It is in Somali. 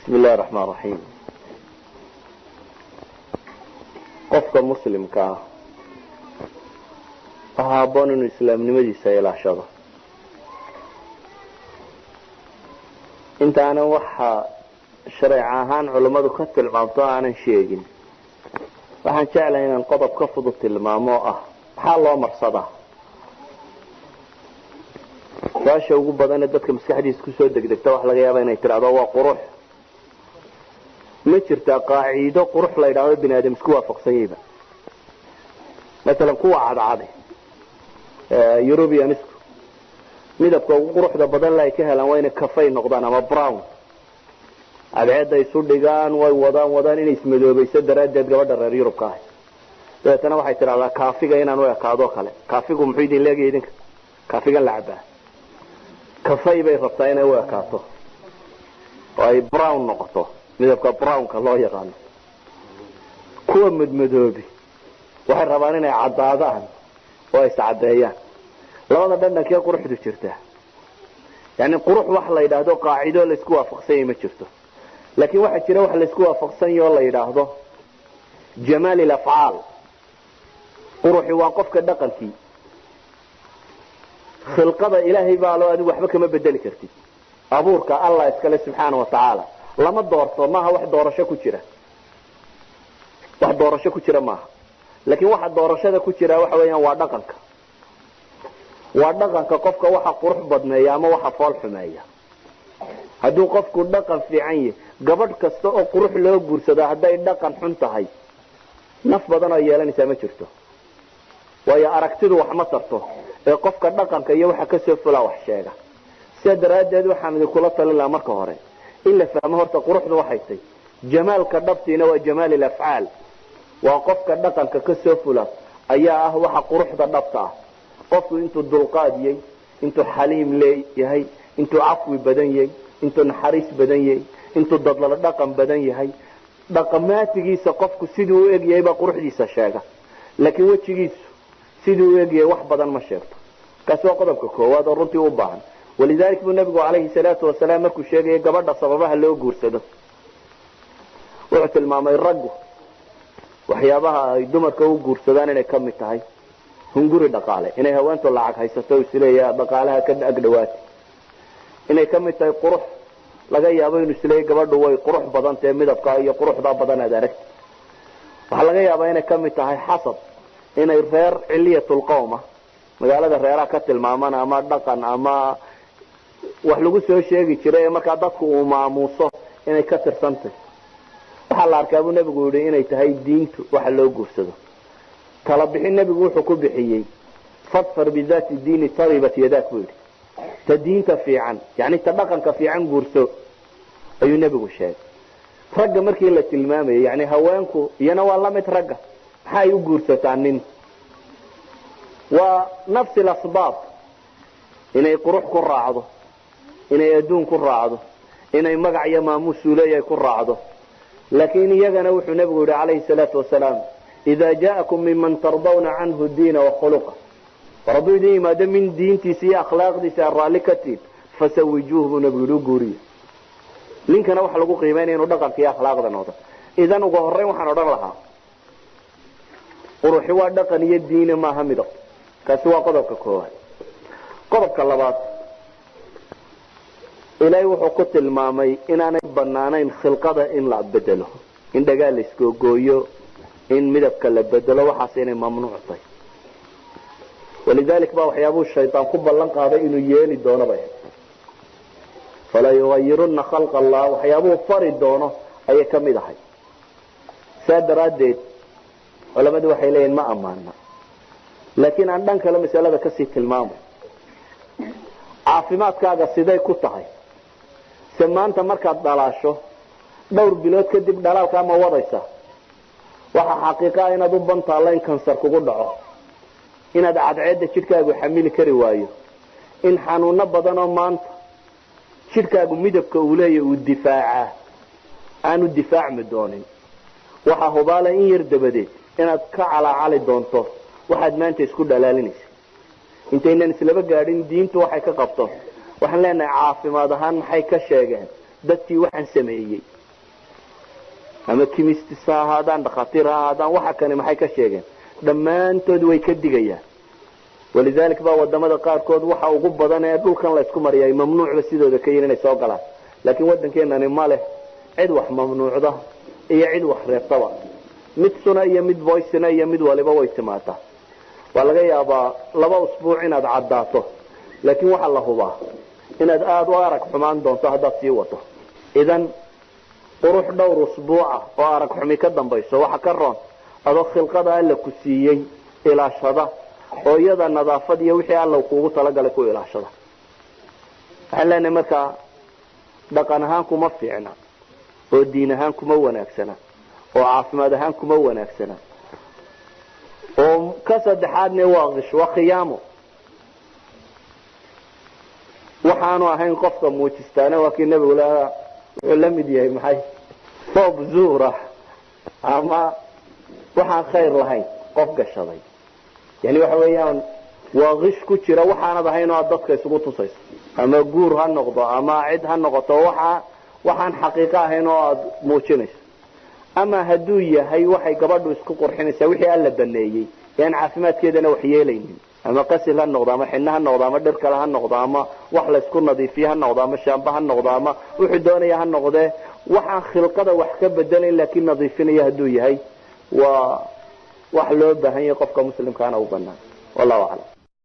Bismi illahi raxmaan raxiim. Qofka muslimka ah waxaa habboon inuu islaamnimadiisa ilaashado. Intaanan waxa shareec ahaan culammadu ka tilmaamto aanan sheegin, waxaan jeclahay inaan qodob ka fudud tilmaamo oo ah maxaa loo marsadaa. Su-aasha ugu badanee dadka maskaxdiisa kusoo degdegta waxa laga yaaba inay tidhahdo waa qurux. Ma jirtaa qaaciido qurux la yidhahdo bini aadam isku waafaqsanyayba? Masalan kuwa cadcade Europeanisku midabka ugu quruxda badan la ay ka helaan waa inay kafay noqdaan ama brown. Cadceedda isu dhigaan, way wadaan wadaan inay ismadoobayso daraaddeed gabadha reer Yurubka ah. Dabeetana waxay tidhahdaa kaafiga inaan u ekaado kale. Kaafigu muxuu idin leegaya idinka? Kaafigan la cabaa kafay bay rabtaa inay u ekaato oo ay brown noqoto, midabka brownka loo yaqaano. Kuwa madmadoobi waxay rabaan inay caddaadaan oo ay iscaddeeyaan. Labada dhandhankee quruxdu jirtaa, yani qurux wax la yidhaahdo qaacido laysku waafaqsanyay ma jirto, laakiin waxaa jira wax laysku waafaqsanya oo la yidhaahdo jamaal ilafcaal. Quruxi waa qofka dhaqankii, khilqada ilaahay baa loo, adigu waxba kama bedeli kartid. Abuurka Allah iskale subxaana wa tacaala, lama doorto, maaha wax doorasho ku jira, wax doorasho ku jira maaha. Laakiin waxa doorashada ku jira waxa weeyaan waa dhaqanka, waa dhaqanka qofka waxa qurux badneeya ama waxa fool xumeeya. Hadduu qofku dhaqan fiican yahay, gabadh kasta oo qurux loo guursado hadday dhaqan xun tahay, naf badan oo yeelanaysaa ma jirto. Waayo aragtidu wax ma tarto ee qofka dhaqanka iyo waxa kasoo fulaa wax sheega. Sidaa daraaddeed waxaan idinkula talin lahaa marka hore in la fahmo horta quruxdu waxay tahy. Jamaalka dhabtiina waa jamaal ilafcaal, waa qofka dhaqanka kasoo fula ayaa ah waxa quruxda dhabta ah. Qofku intuu dulqaad yey, intuu xaliim leeyahay, intuu cafwi badan yahay, intuu naxariis badan yahay, intuu dadlala dhaqan badan yahay, dhaqamaatigiisa qofku siduu u egyahay baa quruxdiisa sheega, laakiin wejigiisu siduu u egyahay wax badan ma sheegto. Kaasi waa qodobka koowaad oo runtii u baahan. Walidalik buu nabigu calayhi salaatu wasalaam markuu sheegayay gabadha sababaha loo guursado, wuxuu tilmaamay raggu waxyaabaha ay dumarka u guursadaan inay ka mid tahay hunguri dhaqaale, inay haweentu lacag haysato, isleeya dhaqaalaha ka agdhawaatay, inay ka mid tahay qurux, laga yaabo inuu isleeya gabadhu way qurux badan tahe, midabka iyo quruxda badan aad aragti. Waxaa laga yaabaa inay ka mid tahay xasab, inay reer ciliyatulqawma magaalada reeraha ka tilmaaman ama dhaqan ama wax lagu soo sheegi jiray ee markaa dadku uu maamuuso inay ka tirsantay. Waxaa la arkaa buu nebigu yihi inay tahay diintu waxa loo guursado. Tala bixin nebigu wuxuu ku bixiyey fadfar bidaati diini taribat yadaak buu yidhi. Ta diinta fiican, yani ta dhaqanka fiican guurso ayuu nebigu sheegay. Ragga markii la tilmaamayay, yani haweenku iyana waa lamid ragga, maxay u guursataa nin? Waa nafsi lasbaab, inay qurux ku raacdo, inay adduun ku raacdo, inay magac iyo maamuus uu leeyahay ku raacdo. Laakiin iyagana wuxuu nebigu yihi calayhi salaatu wasalaam, ida ja'akum miman tardawna canhu diina wakhuluqa, war hadduu idin yimaado min diintiisa iyo akhlaaqdiisa aad raalli ka tihin, fasawijuuh buu nebigu yihi, u guuriya. Ninkana waxa lagu qiimeynaya inuu dhaqanka iyo akhlaaqda noqdo. Idan ugu horreyn waxaan odhan lahaa quruxi waa dhaqan iyo diine, maaha midab. Kaasi waa qodobka koowaad. Qodobka labaad, ilaahay wuxuu ku tilmaamay inaanay banaanayn khilqada in la bedelo, in dhagaal la isgoogooyo, in midabka la bedelo, waxaas inay mamnuuc tahay. Walidalik baa waxyaabuu shaydaan ku ballan qaaday inuu yeeli doono bay, fala yugayiruna khalqa Allah, waxyaabuhu fari doono ayay ka mid ahay. Saa daraaddeed culamadu waxay leeyihin ma ammaana. Laakiin aan dhan kale masalada kasii tilmaamay, caafimaadkaaga siday ku tahay? Se maanta markaad dhalaasho, dhowr bilood kadib dhalaalkaa ma wadaysa? Waxaa xaqiiqaa inaad u bantaalla in kansar kugu dhaco, inaad cadceedda jidhkaagu xamili kari waayo, in xanuuno badan oo maanta jidhkaagu midabka uu leeyahy uu difaacaa aanu difaacmi doonin. Waxaa hubaala in yar dabadeed inaad ka calaacali doonto waxaad maanta isku dhalaalinaysa. Intaynan islaba gaadhin diintu waxay ka qabto, waxaan leenahay caafimaad ahaan maxay ka sheegeen dadkii waxaan sameeyey? Ama chemists ha ahaadaan, dhakhaatiir ha ahaadaan, waxa kani maxay ka sheegeen? Dhammaantood way ka digayaan. ولذلك baa wadamada qaarkood waxa ugu badan ee dhulkan la isku mariyay mamnuucba sidooda ka yihin inay soo galaan. Laakiin waddankeenani ma leh cid wax mamnuucda iyo cid wax reebtaba. Mid suna iyo mid poison iyo mid waliba way timaadaa. Waa laga yaabaa 2 usbuuc inaad caddaato, laakiin waxaa la hubaa inaad aada u arag xumaan doonto haddaad sii wato. Idan qurux dhowr usbuuca oo arag xumi ka dambayso waxa ka roon adoo khilqada Alla ku siiyey ilaashada, oo iyada nadaafad iyo wixii Alla kuugu talagalay ku ilaashada. Waxaan leenahay markaa, dhaqan ahaan kuma fiicna, oo diin ahaan kuma wanaagsana, oo caafimaad ahaan kuma wanaagsana, oo ka saddexaadne waa qish, waa khiyaamo. Waxaanu ahayn qofka muujistaana, waa kii Nebigu lahaa, wuxuu la mid yahay maxay? Thoob zuura ama waxaan khayr lahayn qof gashaday. Yani waxa weeyaan waa qish ku jira waxaanad ahayn oo aad dadka isugu tusayso, ama guur ha noqdo ama cid ha noqoto, waxaan xaqiiqo ahayn oo aada muujinayso. Ama hadduu yahay waxay gabadhu isku qurxinaysaa wixii Alla baneeyey ee aan caafimaadkeedana wax yeelaynin, ama qasil ha noqdo, ama xinno ha noqdo, ama dhir kale ha noqdo, ama wax la isku nadiifiye ha noqdo, ama shaamba ha noqdo, ama wuxuu doonaya ha noqdee, waxaan khilqada wax ka bedelayn laakiin nadiifinaya hadduu yahay, waa wax loo baahan yahay, qofka muslimkaana u banaan. والله أعلم.